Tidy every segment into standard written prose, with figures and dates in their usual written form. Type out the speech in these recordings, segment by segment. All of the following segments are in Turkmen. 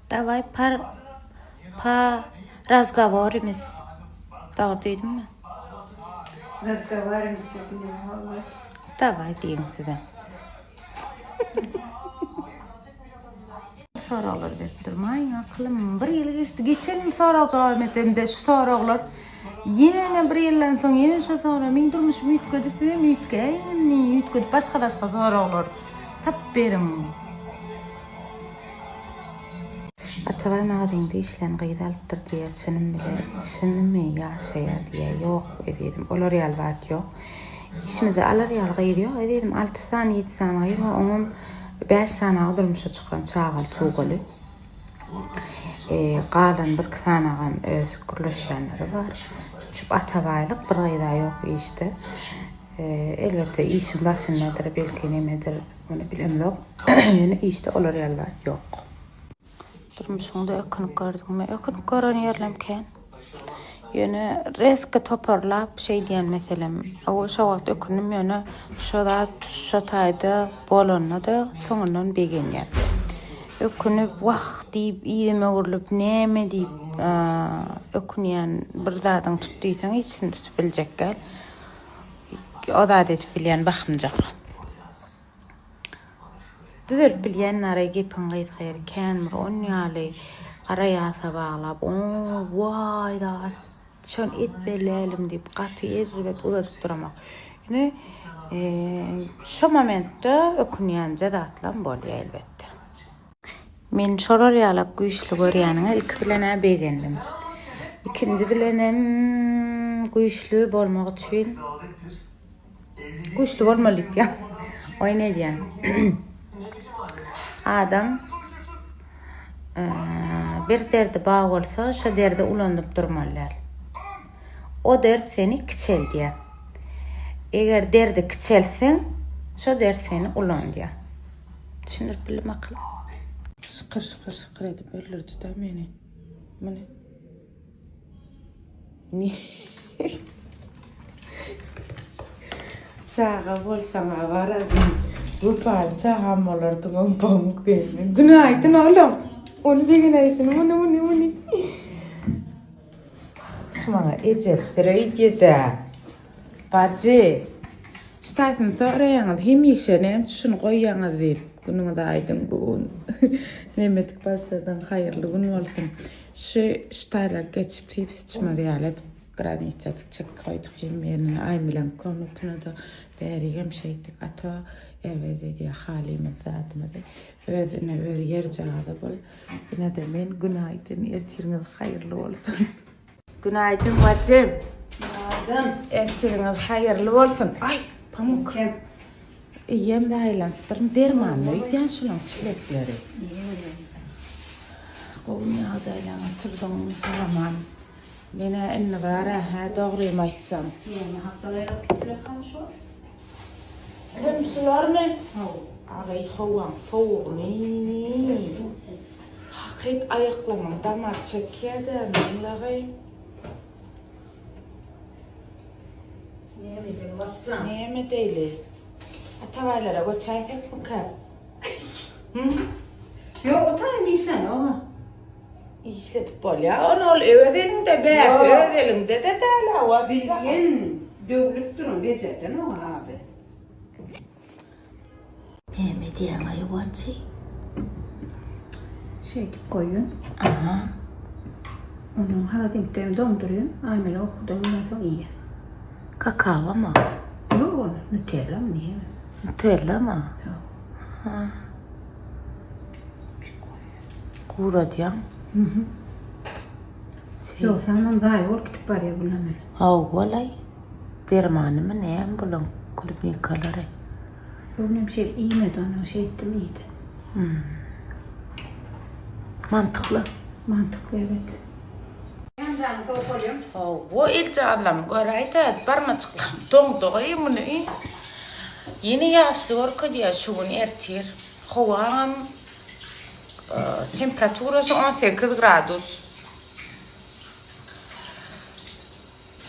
Daway par pa razgoworimiz. Dogry diýdimmi? Razgowarimisa diýen. Daway diýiň size. Soraglar berip durmaýyň akylym. Bir ýyl geçdi. Geçen ýyl sorag jogap etemde şu soraglar ýene bir ýyldan soň ýene şu sorag. Meň durmuşym üýtgedi, sizem üýtgäýiň indi. Üýtgedip başga-başga soraglar tap beriň. Atabaý magazyňda işlän gyzy alypdyr diýýä çynym bile çynymy ýaşaýa diýýä ýok ezizim olar ýaly zat ýok işimizde alar ýaly gyz ýok ezizim alty sany ýedi sany gyz bar oňam bäş sanagy durmuşa çykan çagaly çugaly galan bir iki sanagam öz gürleşýänleri bar şu Atabaýlyk bir gyza ýok işde elbetde işiň daşyndadyr belki nemedir Ony bilemzok. Ýöne işde olar ýaly zat ýok. Durmuşyňda ökünip gördüňmi? Ökünip gören ýerlem kän. Ýöne rezko toparlap şeý diýen meselem. Ow şo wagt ökündim ýöne şo zat şo taýda bolanda-da soňundan begenýän. Ökünip wah diýip yzyma öwrülip näme diýip ökünýän bir zadyň tut diýseň hiçsini tutup biljek däl. O zat edip bilýän bahymjak. Düzelip bilýän naraý gepiň gysga ýeri kän bir on ýaly gara ýasa baglap o waý zat şony etmelälim diýip gaty erbet uzadyp duramak. Ine şo momentde ökünýänje zatlam bolýar elbetde. Men şolar ýalak güýçli görýäniňe ilki bilen-ä begendim. Ikinji bilenem güýçli bolmak üçin güýçli bolmaly diýýän. Oýun edýän. Adam bir derdi bar bolsa, şo derdi ulanyp durmaly däl. O dert seni kiçeldýär. Eger derdi kiçeltseň, şo dert seni ulandýar. Düşündirip bildim akyl. Şykyr şykyr şykyr edip öldürdi-de meni. Muny. Çaga bolsaň-a barardym. Wepaly çagam bolardyň oň pamyk diýen. Günaýdyn oglum. Ony begenäýşini muny muny muny. Şu maňa ejesidir öýdýä-dä. Bajy. Şu taýsyny soraýaňyz hemişe näme üçin şuny goýýaňyz diýip. Günüňiz aýdyň bu gün. Nemedik başladyň haýyrly gün bolsun. Şu şu taýlar geçip sip syçmaz ýaly edip granitsa çyk goýduk hemme ýerine Aýmylaň komnatyna-da bärigem şeýtdik ata erbet edýär halymyz zadymyzy özüne özi ýerjagazy bol. Ine-de men günaýdyn ertiriňiz haýyrly bolsun. Günaýdyn bajym. Günaýdyn. Ertiriňiz haýyrly bolsun. Aý, pamuk. Eýýäm zaýalanypdyryn. Dermanly öýdýän şulaň çilekleri. Gowy ýagdaýlaň oturdyň sag-aman. Men-ä indi bar-a, hä, dogrymy aýtsam. Näme hakda gaýrat titrek-ha şol? Kim şularmy? Hawa. Aý, howaň sowugyny. Hakyt aýaklarymyň damary çekýär-dä, nälagy? Näme edeli, Watjan? Näme edeýli? Atabaýlara göçäýsekmikä? Hüm? Ýok, o taýyn işlänok-a. Işledip bolýar ony, ol öz eliňde, bärsi öz eliňde-de däl-ä, Watjan. Bilýän, döwlüp duran, bejerdenok-a abi. Näme edýäň-aý, Watjy? Şeýdip goýun. Aha. Onuň holodilnikde doňdurýan. Aýmele okuwdan gelensoň soň iýýär. Kakaomy? Ýok, ol Nutellamy näme? Nutellamy? Ýok. Ha. Guradýaň? Mhm. Ýogsam hem zaýa bolup gidip barýar bu näme? Hawa-laý. Dermanymy näme bulaň klubnikalary? Bu hem şey iýmedi onu şeýtdim iýdi. Hmm. Mantykly. Mantykly evet. Ýanjany sowuk bolýar. Hawa, eljagazlamy göräýdä, barmajyklam doňdugy muny. Ýene ýagyşly görkezýär şu gün ertir. Howaňam temperaturasy 18 gradus.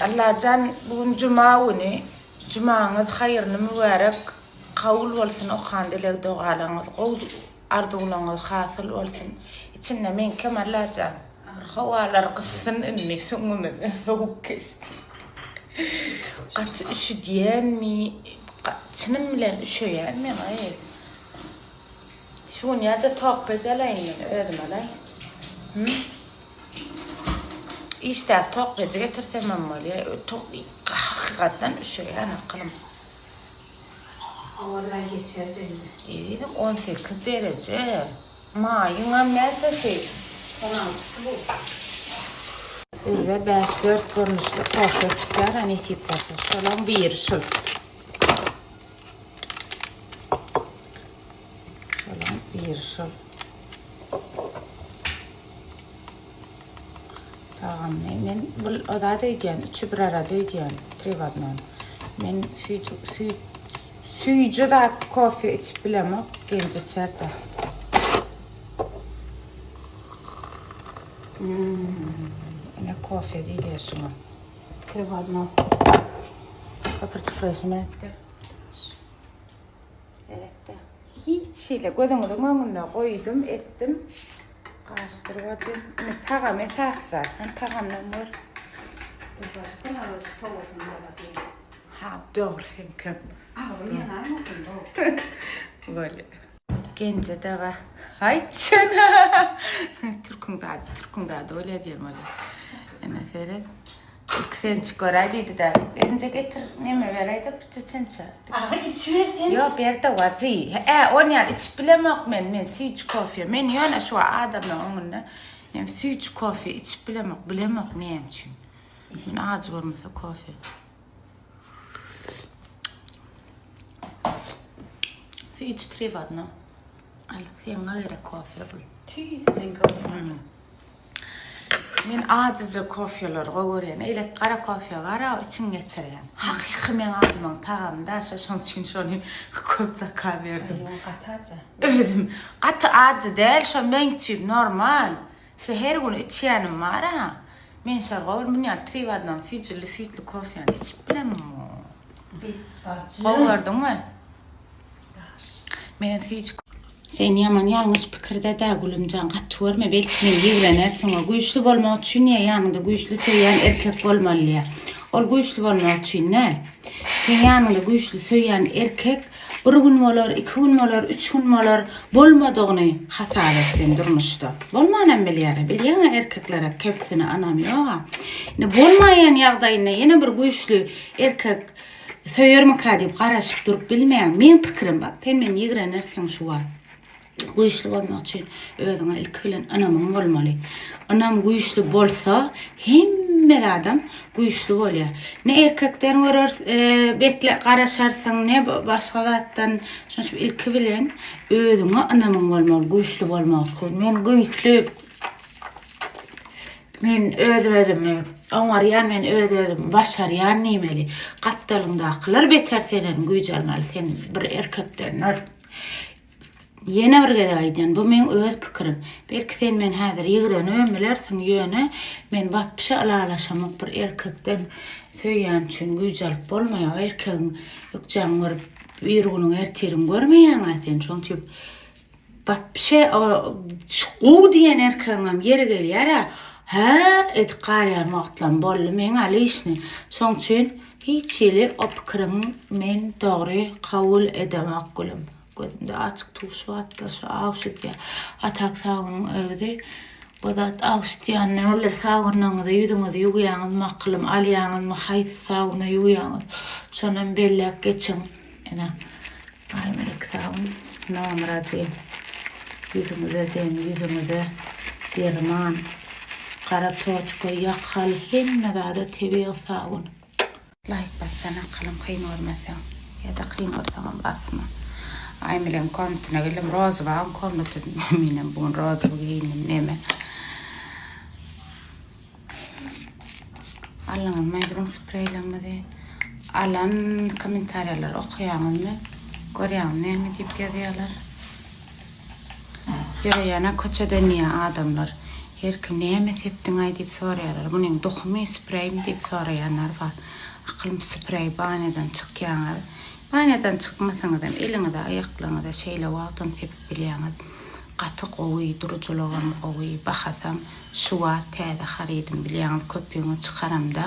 Allajan bu gün juma güni jumaňyz haýyrly mübärek kabul bolsun okan dileg dogalaryňyz gowy. Arzuwlaryňyz hasyl bolsun. Içinde meňkem Allajan. Bir howalar gyssyn indi süňňümizden sowuk geçdi. Gaty üşüdýänmi? Çynym bilen üşeýän men aý. Şu gün ýa-da tok peç alaýyn men özüm alaý. Hüm? Işdäki tok peji getirsemem bolýar. Tok hakykatdan üşeýän akylym. Howalar geçer indi. Ezizim 18 dereje. Maýyňam näçesi? On altysy bu. Bizde bäş-dört görnüşli kofe çykýar, nesip bolsa. Şolaň biri şul. Şolaň biri şul. Tagamly. Men bul o zat öýdýän, üçi bir arada öýdýän, tri w odnom. Men süýt, süýt, süýji zat kofe içip bilemok, genji içer-de. Hmm, ine kofe diýilýär şuňa. Tri w odnom. Köpürjikleýşi nätdi? Elbetde. Hiç hili gözüňiziň öňünde goýdum, etdim. Garyşdyryp ajy. Indi tagam esasy zat. Hany tagamdan gör. Dur bajy, bir azajyk sowasyn bolady. Ha, dogry seňkem. Agzym ýanaýmasyn, dogry. Bolýa. Genje daga. Haýçana. Türküň zady, türküň zady bolýa diýen bolýa. Ene seret. Ilki sen çyk göräý diýdi-de. Inje getir, neme beräý-de birje çemçe. Aga içiber sen. Ýok, ber-de wajy. Hä, onýan içip bilemok men, men süýji kofe. Men ýöne şu adamlaryň öňünde men süýji kofe içip bilemok, bilemok näme üçin. Men ajy bolmasa kofe. Süýji tri w odnom. Al, seňňe gerek kofe bul. Tüýs meň kofem. Men ajyja kofýalary gowy görýän. Eýlek gara kofýa bar-a, içiň geçirýän. Hakyky meň agzymyň tagamy daşa, şoň üçin şony köp zakaz berdim. Aý, gaty ajy. Özüm gaty ajy däl, şo meň üçin normal. Şo her gün içýänim bar-a. Men şol gowy, muny ýaly tri w odnom süýjüli süýtli kofýany içip bilemok. Ajy. Gowy gördüňmi? Daş. Menem süýji Sen ýaman ýalňyş pikirdedä gülümjan gaty görme belki meni ýigrenersiňa güýçli bolmak üçin ýa ýanyňda güýçli söýýän erkek bolmaly ýa ol güýçli bolmak üçin däl seň ýanyňda güýçli söýýän erkek bir gün bolar iki gün bolar üç gün bolar bolmadygyny hasap et sen durmuşda bolmanam bilýärä bilýäňä erkeklere kebsine ynam ýoga indi bolmaýan ýagdaýynda ýene bir güýçli erkek Söýermikä diýip garaşyp durup bilmeýän. Meň pikirim bak, sen meni ýigrenersiň şu wagt. Güýçli bolmak üçin özüňe ilki bilen ynamyň bolmaly. Ynam güýçli bolsa, hemme zadam güýçli bolýar. Ne erkekden görer, bekle garaşarsyň, ne başga zatdan. Şonuň üçin ilki bilen özüňe ynamyň bolmaly, güýçli bolmak üçin. Men güýçli Men öz-özümi oňarýan, men öz-özümi başarýan diýmeli. Gapdalyňdakylar beter senden güýç almaly, sen bir erkekden ör. Ýene bir gezek aýdýan, bu meň öz pikirim. Belki sen meni häzir ýigrenibem bilersiň, ýöne men wapşe ylalaşamok bir erkekden söýýän üçin güýç alyp bolmaýar. O erkegiň ökjäňi görüp birigünüň ertiriň görmeýäň-ä sen. Şonuň üçin Wapşe şu gowy diýen erkegiňem ýeri gelýär-ä, hä edip galýan wagtlam boldy meň-ä lişni. Şoň üçin hiç hili o pikiriňi men dogry kabul edemok gülüm. Gözümde açyk tuş batdyr şu awşydýa. A tak sabynyň özi bu zat awşydýan näler sabynyňyzy ýüzüňizi ýuwýaňyzmy akylym alýaňyzmy haýsy sabyna ýuwýaňyz şonam belläp geçiň ine. Aýmelek sabyn nomer odin. Ýüzüňize dem, ýüzüňize derman. Gara toçka, ýakal, hemme zada tebigy sabyn. Laýk bassan akylym kyn görmeseň. Ýa-da kyn görseňem basma. Aýmelegiň komnatyna geldim. Rozybagyň komnaty. Menem bu gün rozyby geýindim neme. Aldyňyzmy biziň spreýlerimizi? Alan kommentariýalary okaýaňyzmy? Görýäňizmi näme diýip ýazýarlar? Ýöreýän-ä köçeden diýýär adamlar. Her kim näme sepdiň-aý diýip soraýarlar. Munyň duhumy, spreými diýip soraýanlar bar. Akylym spreý banýadan çykýaňyz. Banýadan çykmasaňyzam eliňize, aýaklaryňyza şeýle wagtam sepip bilýäňiz. Gaty gowy, durujylygam gowy, bahasam şu wagt täze harydym bilýäňiz köpüňiz çykaramda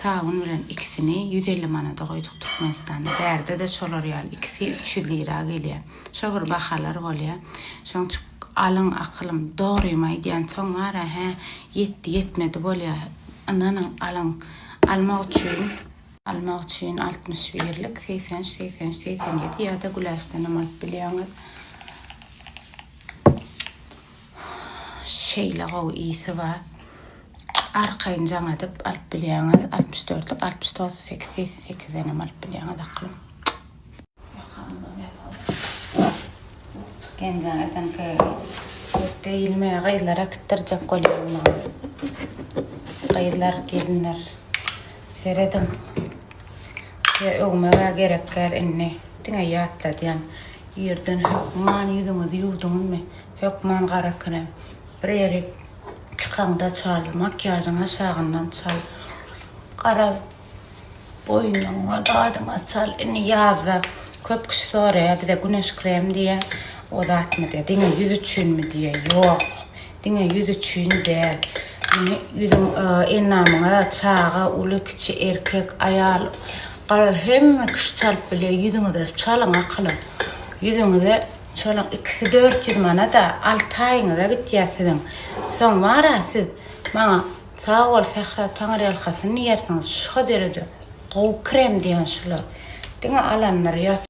sabyn bilen ikisini 150 manada goýduk Türkmenistanda. Bärde-de şolar ýaly ikisi 300 lira gelýär. Şo bir bahalar bolýar. Şoň üçin alyň akylym dogrymy aýdýan soň bara hä ýetdi ýetmedi bolýar. Ynanyň alyň. Almak üçin almak üçin 61 lik 83 83 87 ýa-da Güläçdenem alyp bilýäňiz. Şeýle gowy ysy bar. Arkaýyn jaň edip alyp bilýäňiz. 64 lik 69 88 denem alyp bilýäňiz akylym. Genjaň eden köpde ilme gyzlara kitdirjek bolýan maňa. Gyzlar, gelinler. Serediň. Size öwmeg-ä gerek däl indi. Diňe ýatladýan. Irden hökman ýüzüňizi ýuwduňyzmy? Hökman gara krem. Bir ýeri çykaňda çal, makiýažyň aşagyndan çal. Gara Boýnuňa zadyňa çal. Indi ýazda köp kişi soraýar bize güneş krem diýýär. O zatmy diýýär. Diňe ýüz üçinmi diýýär. Ýok. Diňe ýüz üçin däl. Muny ýüzüň endamyňa çaga, uly, kiçi, erkek, aýal, garaz hemme kişi çalyp bilýär. Ýüzüňize çalyň akylyň. Ýüzüňize çalyň. Ikisi 400 manada 6 aýyňyza gitýär siziň. Soň bara siz maňa Sag bol Sähra Taňryýalkasyn diýersiňiz şo dereje gowy krem diýen şular diňe alanlar ýaz.